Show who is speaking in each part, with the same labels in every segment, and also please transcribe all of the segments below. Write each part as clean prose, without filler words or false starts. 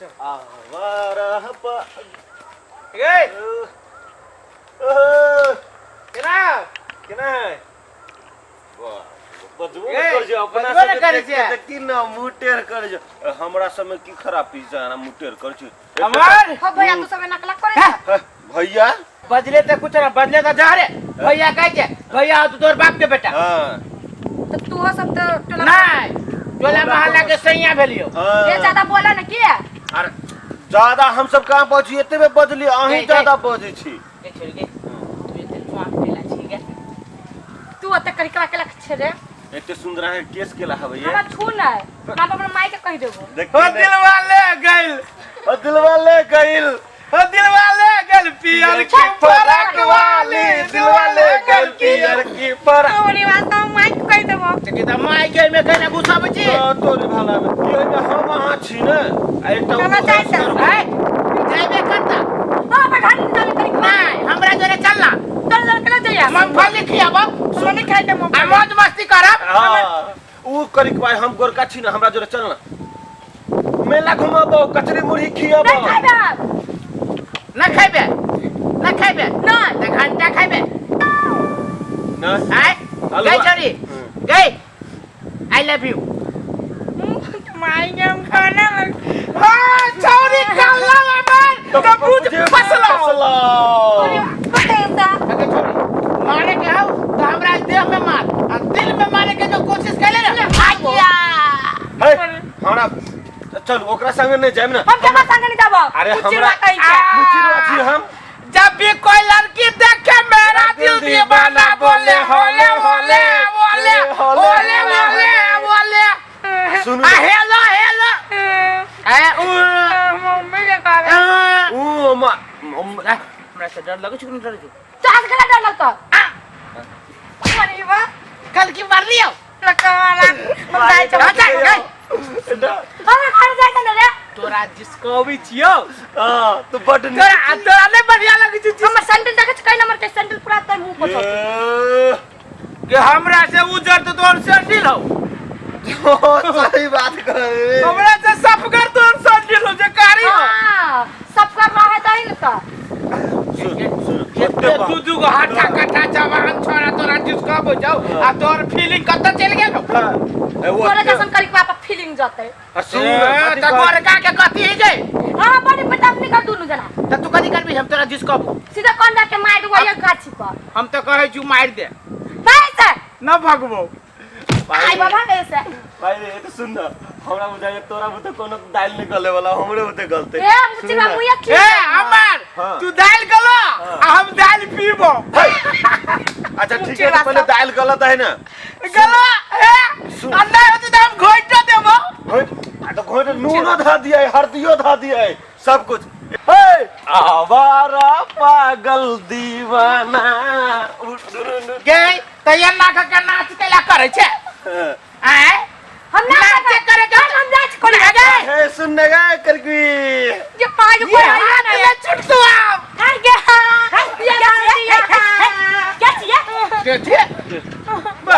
Speaker 1: आवारा
Speaker 2: गे
Speaker 1: ओहो,
Speaker 2: केना
Speaker 1: केना है वाह, बजबो
Speaker 2: ए,
Speaker 1: ने कर जो अपना
Speaker 2: बजबो ने
Speaker 1: सबके
Speaker 2: करै
Speaker 1: देख
Speaker 2: छै।
Speaker 1: के देखी ना मुँह टेढ़ कर जो हमरा सब में की खराबी छै ना मुँह टेढ़ कर छी
Speaker 2: अमर
Speaker 3: हो भैया तू सब नकला करे
Speaker 1: हे, भैया
Speaker 2: बजले ते कुछ ना बजले त जा रे भैया कहै छै भैया तू तोर बाप के बेटा
Speaker 1: हाँ
Speaker 3: तो तू हो सब तो टोला
Speaker 2: नहीं टोला मोहल्ला के सैया भेलियो
Speaker 1: हाँ
Speaker 3: ये ज्यादा बोला ना किया
Speaker 1: अरे ज्यादा हम सब कहाँ बजी एते में बजली अहीं
Speaker 2: गई,
Speaker 1: ज्यादा बजै छी
Speaker 2: ए छोड़ के तू एते चुआक पेला छी गे
Speaker 3: तू ओते करिकवा के लख छे रे
Speaker 1: एते सुंदर अहाँ केस केला हबै ये
Speaker 3: हमरा छू ना हम अपन माई के कह देबो
Speaker 1: देख
Speaker 2: हो दिलवा ले गइल
Speaker 1: ओ दिलवा ले गइल
Speaker 2: हो दिलवा ले गइल पियर की फरक वाली दिलवा ले गइल पियर
Speaker 1: की फरक
Speaker 3: तोरी बात हम माई के कह देबो
Speaker 2: ते के त माई के में कहना गुस्सा बची
Speaker 1: तोरे भाला में ये में हम अहाँ छी ने आ एकटा
Speaker 3: चलो
Speaker 1: ओ
Speaker 3: जाइ तऽ।
Speaker 2: ए जाइबे करता
Speaker 3: तो अपन घर निकाल करिकवा
Speaker 2: नहीं हमरा जोरे चलना
Speaker 3: चल चल के जइया
Speaker 2: मूंगफली खियाबो
Speaker 3: सुन नहीं खाइ दे
Speaker 2: आ मौज मस्ती करब
Speaker 1: हाँ ऊ करी के भाई हम गोरका छी ने हमरा जोरे चल ना मेला घुमाबो कचरी मुरही खियाबो
Speaker 3: नहीं खाइबे
Speaker 2: न खैबे न खैबे
Speaker 3: नहीं
Speaker 2: त घंटा खैबे
Speaker 1: ना
Speaker 2: आय
Speaker 1: हलवा।
Speaker 2: गई छोरी गई I love you
Speaker 3: माई के हम खाना
Speaker 2: हां छोरी काला हमर तो बुझ फसलो
Speaker 1: फसलो
Speaker 3: बतेता
Speaker 2: अगे छोरी मारे के आओ तो हमरा देह में मार आ दिल में मारे के जो कोशिश कैले ना
Speaker 3: आया
Speaker 1: हे हमरा चल ओकरा संगे नहीं जाइम ना
Speaker 3: हम केकरा संगे नहीं जाबो
Speaker 1: अरे
Speaker 3: कुचिरवा
Speaker 1: हमरा-
Speaker 3: कहीं के
Speaker 1: मुचिरवा छी हम
Speaker 2: जब भी कोई लड़की देखे मेरा दिल दीवाना बोले होले होले बोले होले होले बोले
Speaker 1: सुनू
Speaker 2: आ हेलो हेलो ए उ
Speaker 3: मम्मी के कहबे
Speaker 1: ऊ मा
Speaker 2: हमरा से डर लगै छै कि नहि डर छै
Speaker 3: तो आज केला डर लगतो अरे वाह
Speaker 2: कल की मार लियो
Speaker 3: लकवाला हम जाय छौ
Speaker 2: जा, जा,
Speaker 3: हम घर जाय छौ रे
Speaker 2: तोरा जिसको अबै छियौ
Speaker 1: हां तू बड
Speaker 2: तोरा तोरा नहि बढ़िया लगै छै
Speaker 3: हमर सैंडल देखै छी कै नंबर के सैंडल पूरा तोर मुंह पर छौ
Speaker 2: कि हमरा से उजर तो तोर सैंडल हौ
Speaker 1: सही बात कहे
Speaker 2: हमरा से सफगर तोर सैंडल हौ जे कारी हौ
Speaker 3: हां सबका रहे दही न त
Speaker 1: सुन सुन
Speaker 2: एते दू दू गो हाथा कट्ठा जवान छोरा तोरा जिसको अबै जाओ आ तोर फीलिंग कतऽ चलि गेल हौ
Speaker 3: तोरे जैसन करी के बापा फीलिंग जते
Speaker 1: सुन
Speaker 2: तऽ गोरका के कथी है गई
Speaker 3: हां बड़ी पटाप निकल दुनु जना
Speaker 2: तऽ तू कथी करबी हम तोरा जिसको अबो
Speaker 3: सीधा कौन जाके मार देबो एक गाछी पर
Speaker 2: हम तऽ कहै छी मारि दे
Speaker 3: भाई से
Speaker 2: न भगबो
Speaker 3: आई बाबा ऐसे
Speaker 1: भाई रे तो सुन ना हमरा बुझाइ तोरा बुते कोनो दाल निकले वाला हमरे बुते गलते
Speaker 3: ए मुचिबा मुया
Speaker 2: ए अमर
Speaker 1: हाँ।
Speaker 2: तू दालि गलो आ हम दालि पीबो
Speaker 1: अच्छा ठीक है तो पहले दाल गलत है ना
Speaker 2: गलो ए
Speaker 1: सुन।
Speaker 2: आ नहीं होती तो हम घोइटो देबो
Speaker 1: घोट आ तो घोट नूनो धा दिया है हल्दियो धा दिया है सब कुछ हे आवारा पागल दीवाना
Speaker 2: गे त एना क के नाच कैला करै छै आय
Speaker 3: हम ना
Speaker 2: नाचे करे के
Speaker 3: हम नाच करे
Speaker 2: गे
Speaker 1: हे सुनने गए करकी
Speaker 3: ये पाँच
Speaker 2: ये
Speaker 3: को
Speaker 2: हाथ में छुटतो आप
Speaker 3: हां गे हां ये क्या छिए
Speaker 2: देखिए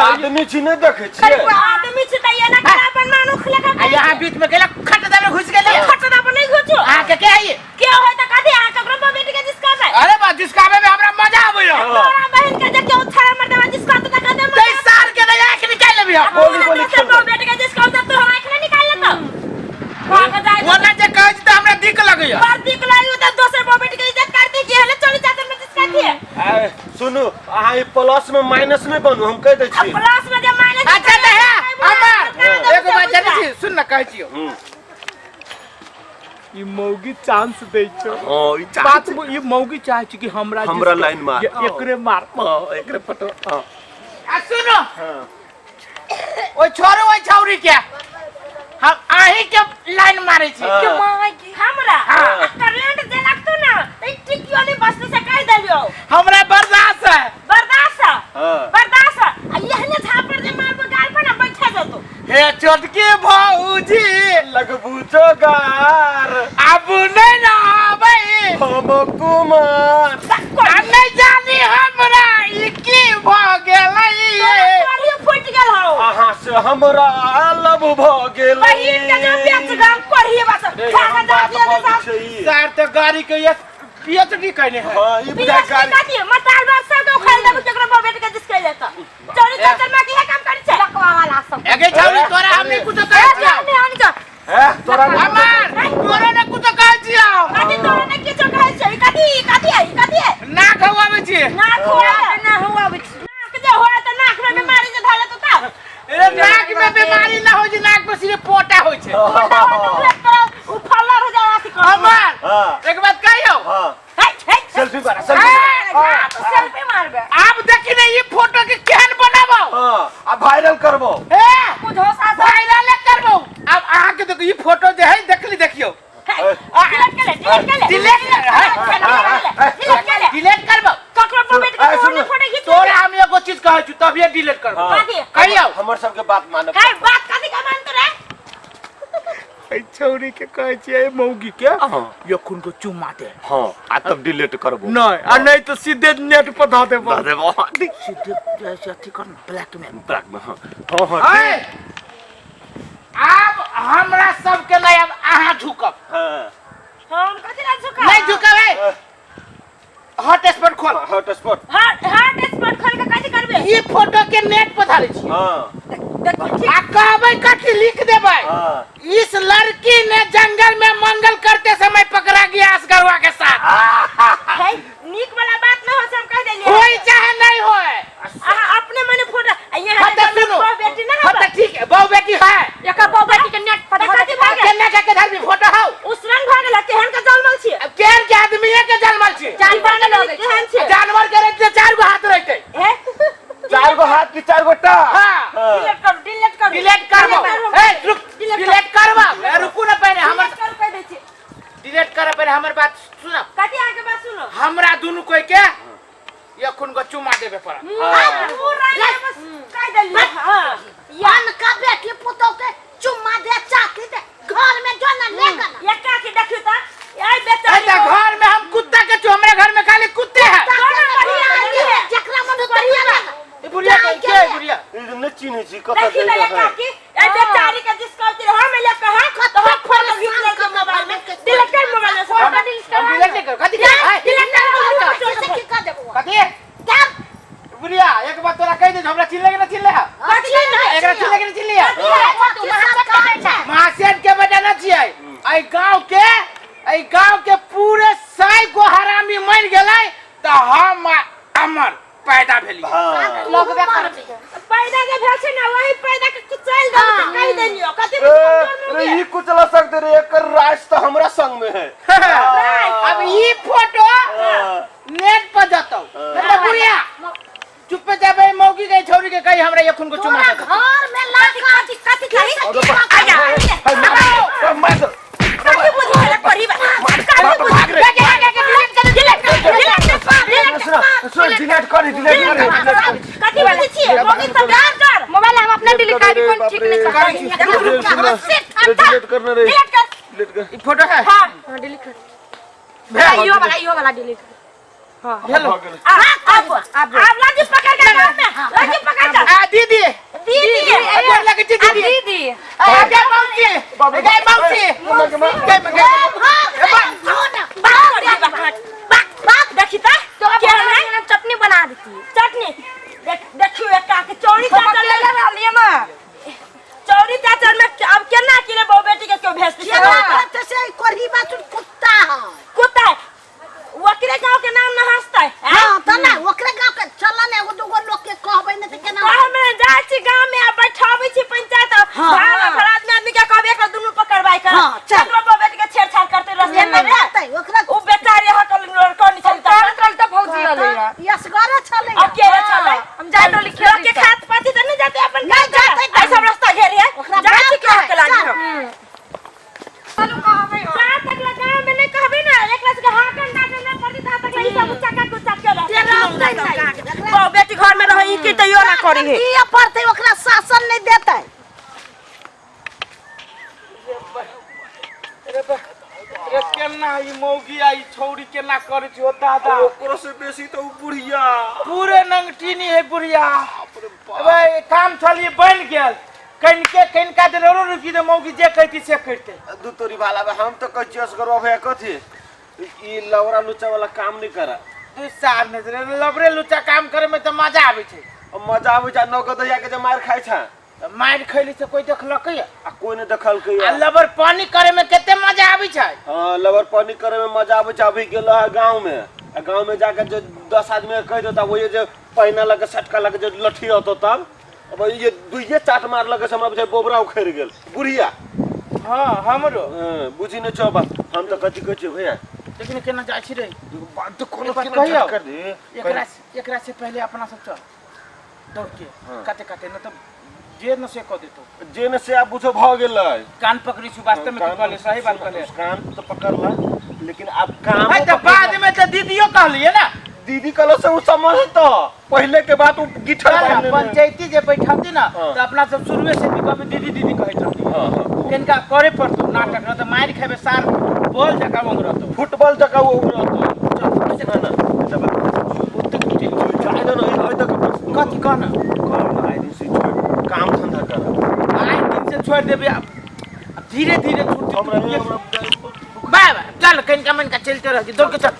Speaker 1: आदमी छी नहीं देखे छियै
Speaker 3: आदमी छै त एना करा अपन मानुख लेखा
Speaker 2: आ यहाँ बीच में गेला खट दे में घुस गेली
Speaker 3: खटना पर नहीं घुसो
Speaker 2: अहाँ के के है
Speaker 3: के होय त कथी अहाँ ककरो पर बेटी के जिसका है
Speaker 2: अरे बा जिसकावे में हमरा मजा आबैया
Speaker 3: तोरा बहन के जे केओ छाड़ा मर देवा जिसका त कदे
Speaker 2: तै साल के नहीं आंख निकाल लेबी हम
Speaker 1: बोली बोली
Speaker 3: दोसर पर बेटी के जिसका त तोहर आंख नहीं निकाल लेतो भाग जाय
Speaker 2: ओना जे कहै छी त हमरा दिक लगैया
Speaker 3: पर दिक लागी त दोसर पर बेटी के इज्जत कर दी कि हेले चली जाते में जिसका थी
Speaker 1: आए, सुनू अहाँ ई प्लस में माइनस नहीं बनू हम कह दै
Speaker 3: अब
Speaker 1: छी
Speaker 3: प्लस में जे माइनस
Speaker 2: अच्छा त है अमर एगो बात जानै छी सुन न कहै छियौ
Speaker 1: हम्म।
Speaker 2: ई मौगी चांस दै छौ
Speaker 1: हाँ, ई चांस-
Speaker 2: बात ई मौगी चाहै छै कि हमरा
Speaker 1: हमरा लाइन मार।
Speaker 2: ये एकरे मार
Speaker 1: हाँ, एकरे पटो हाँ।
Speaker 2: आ सुनो
Speaker 1: हाँ।
Speaker 2: ओइ छोरू ओइ छौरी के हम अहीं के लाइन मारै छी
Speaker 1: हाँ।
Speaker 3: के माय की हमरा
Speaker 2: हाँ।
Speaker 3: करंट जे लगतो ना त ई टिकियो नहीं बसने से कह देलियो
Speaker 2: हमरा बर्दाश्त है
Speaker 3: बर्दाश्त
Speaker 1: हाँ।
Speaker 3: बर्दाश्त आ यहने झापड़ जे मारबो गाल पर ना बैठा जतो
Speaker 2: हे छोटकी भौजी
Speaker 1: लगबू जोगार
Speaker 2: अब नहीं ना आबै
Speaker 1: हम कुमार
Speaker 2: आ नहीं जानी हमरा ई की भऽ गेलै
Speaker 3: तोरा फुट गेल हौ
Speaker 1: अहाँ से से हमरा लव भ गेलै।
Speaker 3: बहिन के जो बेच गाम पढ़ी बस
Speaker 1: रे,
Speaker 3: खा
Speaker 1: हम
Speaker 3: के जा
Speaker 1: बात
Speaker 3: दिया
Speaker 1: बजै
Speaker 3: साहब।
Speaker 1: छै ई।
Speaker 2: सर तऽ गाड़ी के ये पीएचडी कयने है।
Speaker 1: हाँ, ई बुझाइ
Speaker 3: पीएचडी
Speaker 1: गाड़ी
Speaker 3: कथी मताल बाप सब के उखाड़ देबो केकरो बाप बेटी के जिसके लेता चोरी चाचर में की है काम करी छै बकवा वाला सब।
Speaker 2: एगे छौरी, तोरा हम नहीं कुछो कहै
Speaker 3: ए
Speaker 2: छियौ।
Speaker 3: जाने आनी जा।
Speaker 1: हैं तोरा नहीं
Speaker 2: हमर तोरा ने कुछो कहै छियौ।
Speaker 3: कथी तोरा ने किछो कहै छै? ई कथी, ई कथी है, ई कथी है?
Speaker 2: नाक हवाबै छी।
Speaker 3: नाक हुआ ना हुआ नाक जे हुआ त नाक में बीमारी जे धले तो ता।
Speaker 2: अरे नाक में बीमारी ना होइ छै, नाक में सिर्फ पोटा होइ छै।
Speaker 3: मोटा हो तो उ फल्लर हो जाए अथी कर।
Speaker 2: हमर
Speaker 1: हाँ।
Speaker 2: एक बात कहियौ।
Speaker 1: हाँ।
Speaker 3: हे हे।
Speaker 1: सेल्फी मारा, सेल्फी मारा।
Speaker 3: सेल्फी मारबे।
Speaker 2: आब देखी ने ई फोटो के केहन बनाबौ।
Speaker 1: हाँ, आ वायरल करबो।
Speaker 2: हे
Speaker 3: बुझो सा
Speaker 2: वायरल करबौ। अब अहाँ के देखो ई फोटो जे है देखली, देखियौ।
Speaker 3: डिलीट कर ले, डिलीट कर ले।
Speaker 2: डिलीट कर,
Speaker 3: डिलीट कर ले।
Speaker 2: डिलीट करबौ।
Speaker 3: ककरो पर बैठ के
Speaker 1: सुन।
Speaker 3: तोहर फोटो खींच।
Speaker 2: तोरा हम एगो चीज कहै छी तभिए डिलीट करबौ।
Speaker 1: हाँ।
Speaker 3: कथी?
Speaker 2: कहियौ।
Speaker 1: हमर सबके बात मानब।
Speaker 3: काय बात कथी का मानतो रे?
Speaker 2: ए छौरी के कहै छियै मौगी के एखन को चुम्मा दे।
Speaker 1: हाँ, आ तब डिलीट करबो।
Speaker 2: नहीं आ नहीं तो सीधे नेट पर धऽ देबो।
Speaker 1: धऽ देबो।
Speaker 2: सीधे जैसे अथी कर ब्लैक में।
Speaker 1: ब्लैक में। हाँ हाँ हाँ।
Speaker 2: ए, आब हमरा सबके नहीं, अब अहाँ झुकब।
Speaker 1: हाँ।
Speaker 3: हम कथी ला झुका?
Speaker 2: नहीं झुकब है। हॉट स्पॉट खोल।
Speaker 1: Hot spot.
Speaker 3: Hot hot spot खोल के कथी करबे?
Speaker 2: ई फोटो के नेट पर धारै छी।
Speaker 1: हाँ।
Speaker 3: देखो ठीक।
Speaker 2: आ कहबै कथी लिख देबै?
Speaker 1: हाँ।
Speaker 2: इस लड़की ने जंगल में मंगल करते समय पकड़ा गया असगरवा के साथ।
Speaker 3: है नीक वाला बात न हो से हम कह देलिए।
Speaker 2: होई चाहे नहीं होए।
Speaker 3: अहाँ अपने मने फोटो आ यहाँ
Speaker 2: हाँ तो सुनो।
Speaker 3: बहु बेटी ना।
Speaker 2: हाँ तो ठीक है, बहु बेटी है।
Speaker 3: एकर बहु बेटी के नेट पर कथी भऽ गेल?
Speaker 2: केना के धरबी फोटो हौ?
Speaker 3: उसरंग भऽ गेल, केहन के जन्मल छियै?
Speaker 2: अब केहन के आदमी के जन्मल छी?
Speaker 3: जानवर के लगै केहन छियै?
Speaker 2: जानवर के रहते चार गो हाथ रहते।
Speaker 3: हे।
Speaker 1: चार गो हाथ की चार गो टा।
Speaker 2: हाँ।
Speaker 3: डिलीट करू, डिलीट करू।
Speaker 2: डिलीट करबो। ए रुक, डिलीट करबो। ए रुकू ना पहले हमर।
Speaker 3: डिलीट करू कह दै छी।
Speaker 2: डिलीट कर पहले हमर बात सुनो।
Speaker 3: कथी अहाँके बात सुनो?
Speaker 2: हमरा दुनू कोई के एखन को चुमा देबे पड़त।
Speaker 3: बस कह देलियै। हाँ।
Speaker 4: यान का बेटी पुतोह के चुम्मा दे, चाकी दे, घर में जो ना ले गना।
Speaker 3: एकटा के देखियौ त ए बेचारी।
Speaker 2: ऐसा घर में हम कुत्ता के छु, हमरे घर में खाली कुत्ते हैं।
Speaker 4: जकरा मन होतै ना।
Speaker 2: ई बुढ़िया के के है बुढ़िया?
Speaker 1: ई नहि चिन्है छी कतऽ
Speaker 3: देखी ना
Speaker 1: जाइके
Speaker 3: एकटा
Speaker 1: है।
Speaker 3: की ए बेचारी के जिस कहती रहे हम ले कहा तो हम फोटो घीच ले के मोबाइल में डिलीट कर, मोबाइल में फोटो डिलीट कर।
Speaker 2: हम डिलीट नहीं करो। कथी के है?
Speaker 3: डिलीट कर।
Speaker 4: जैसे की कर देबो।
Speaker 2: कथी?
Speaker 4: तब
Speaker 2: बुढ़िया एक बात तोरा कह दे, हमरा चिल्ले के ना चिल्ले है?
Speaker 3: कथी नहीं?
Speaker 2: एकरा चिल्ले के ना चिल्ले है?
Speaker 4: तू महासेठ के बेटा।
Speaker 2: महासेठ के बेटा ना छियै। एहि गांव के, एहि गांव के पूरे 100 गो हरामी मरि गेलै तऽ हम अमर पैदा भेली।
Speaker 1: हाँ।
Speaker 4: लगबे करबै।
Speaker 3: पैदा जे भेल छै ना वही पैदा के कुछ चल दे
Speaker 4: हाँ।
Speaker 3: कह देलियो कथी।
Speaker 1: ए, रे ई कुचला सकते रे, एकर राज तो हमरा संग में है।
Speaker 2: अब ई फोटो
Speaker 1: हाँ।
Speaker 2: नेट पर जतौ। मतलब बुढ़िया चुप पे जाबे, मौगी के छौरी के कही हमरा एखन को चुमा
Speaker 4: तोरा
Speaker 2: दे।
Speaker 4: घर में लाखा
Speaker 3: कथी कथी कथी
Speaker 1: आजा मार दो।
Speaker 3: कथी बुझे ला करी बा कथी बुझे? डिलीट कर, डिलीट कर, डिलीट कर, डिलीट।
Speaker 1: सुन सुन, डिलीट कर, डिलीट कर, डिलीट कर।
Speaker 3: कथी बुझे छियै मौगी सब? डाल कर
Speaker 5: मोबाइल हम अपना डिलीट कर दी, ठीक नहीं
Speaker 1: कर डिलीट करना रे।
Speaker 3: डिलीट कर।
Speaker 1: डिलीट कर।
Speaker 2: ई फोटो है।
Speaker 3: हां।
Speaker 5: हां, डिलीट कर।
Speaker 2: भेल।
Speaker 5: इहो वाला, इहो वाला डिलीट।
Speaker 2: भेल।
Speaker 3: अब अब लाजी पकड़ के गाँव में लाजी पकड़ के।
Speaker 2: आ दीदी।
Speaker 3: दीदी।
Speaker 2: गोर लगे छी दीदी।
Speaker 5: दीदी।
Speaker 2: आ गे मौसी, गे मौसी, गे गे।
Speaker 3: बात करी बात बात देखी त
Speaker 5: तोरा
Speaker 3: केहन है?
Speaker 5: बना चटनी बना देती।
Speaker 3: चटनी देख, देखियो एकटा के चौरी चाचर
Speaker 5: ले
Speaker 3: ले
Speaker 5: रहलियै ना।
Speaker 3: चौरी चाचर में अब केना किले बहु बेटी के क्यों भेजती?
Speaker 4: केना करते से कोढ़ी बासुर कुत्ता है।
Speaker 3: कुत्ता है ओकरे गांव के नाम न हंसतै।
Speaker 4: हां त ना ओकरे गांव के चल ने एगो दूगो लोग के कहबै ने त केना?
Speaker 3: कहमे जाइ छी गांव में आ बैठाबै छी पंचायत।
Speaker 4: हाँ।
Speaker 3: भाड़ा भाड़ा आदमी के कहबे एकर दुनू पकड़बाई कर।
Speaker 4: हाँ, चल।
Speaker 3: केकरो बहु बेटी के छेड़छाड़ करते रस्ते में रे।
Speaker 4: करतै ओकरा।
Speaker 3: उ बेचारी हकल कनी छली त
Speaker 5: करत रहल त भौजी अलै रह।
Speaker 4: यसगरे छलै।
Speaker 3: अब के छलै?
Speaker 5: हम जाय रहली खेत।
Speaker 3: लोग के खात पाती त नहीं जाते अपन
Speaker 4: नहीं जाते त।
Speaker 3: ऐसा रास्ता घेरे है।
Speaker 4: ओकरा
Speaker 3: जाइ छी
Speaker 4: बाप
Speaker 3: के
Speaker 4: है,
Speaker 3: हक लागी
Speaker 4: चल।
Speaker 3: हम।
Speaker 5: चलू कहबै हम।
Speaker 3: जहाँ तक ला गाँव में नहीं कहबे ना एकरा से हाकन डाकन ना पड़ी तहाँ तक ला ई सब चक्का को चक्के रहते।
Speaker 4: ते रहतै नहीं।
Speaker 3: बहु बेटी घर में रही की तैयो ना करी है।
Speaker 4: दिए पड़तै, ओकरा शासन नहीं देतै।
Speaker 2: रे केना ई मौगी आ ई छौरी केना करै छै ओ दादा?
Speaker 1: ओकरो से बेसी तो उ बुढ़िया
Speaker 2: पूरे नंगटीनी है बुढ़िया। भाई काम छलिए बनि गेल। कनिके कनिका देर औरो रुकि दे मौगी जे कहती से करते।
Speaker 1: दू तोरी वाला बा, हम तो कहै छियै असगरवा भैया कथी ई लवरा लुच्चा वाला काम नहीं करा।
Speaker 2: तू सार ने रे लबरे लुच्चा काम करे में तऽ मजा आबै छै।
Speaker 1: अब मजा आबै छै नगद के जे मार खाइ छै।
Speaker 2: तऽ मारि खैली से कोई देखलकै या?
Speaker 1: आ कोई नहीं देखलकै
Speaker 2: आ लबर पानी करे में कते मजा आबै छै।
Speaker 1: हाँ लबर पानी करे में मजा आबै छै। अभी गेलो है गाँव में, आ गाँव में जाके जो 10 आदमी के कह देता वही जे पहिना लगे सटका लगे जे लठी होतो तब अब ये दुइये चाट मार लगे से हमरा बुझाइ बोबरा उखड़ गेल बुढ़िया।
Speaker 2: हाँ हमरो।
Speaker 1: हाँ, बुझी नहीं छौ बात। हम तो कथी कहै छियै भैया
Speaker 2: लेकिन केना जाइ छी रे
Speaker 1: बात तो कोनो
Speaker 2: एक बात
Speaker 1: केना
Speaker 2: कहियौ?
Speaker 1: झटका दे।
Speaker 2: एकरा से पहले अपना सब चल दौड़ के।
Speaker 1: हाँ।
Speaker 2: काते काते न तो जे न से कह देतो।
Speaker 1: जे न से आब बुझो भ गेलै।
Speaker 2: कान पकड़ी छु वास्तव में तू कहले सही बात कहले।
Speaker 1: कान तो पकड़ला लेकिन अब काम
Speaker 2: है तो बाद में तो दीदियो कहलिए ना।
Speaker 1: दीदी कहलो से उ समझ तो पहले के बात उ गिठर
Speaker 2: ना,
Speaker 1: बांध लेने।
Speaker 2: पंचायती जे बैठती ना
Speaker 1: हाँ।
Speaker 2: तो अपना सब शुरुए से भी कभी दीदी दीदी कहैत रहती।
Speaker 1: हाँ, हाँ।
Speaker 2: किनका करे पड़तो नाटक न तो मारि खेबे सार बॉल जका उंग रहतो।
Speaker 1: फुटबॉल जका उ रहतो। ना ना अच्छा बात। जाय दो ना, आइ तक
Speaker 2: कथी कह ना।
Speaker 1: कह आइ दिन से छोड़ काम धंधा कर।
Speaker 2: आइ दिन से छोड़ देबे अब धीरे धीरे छूट
Speaker 1: हमरा
Speaker 2: बाय बाय चल कनिका मनिका चलते रह दौड़ के चल।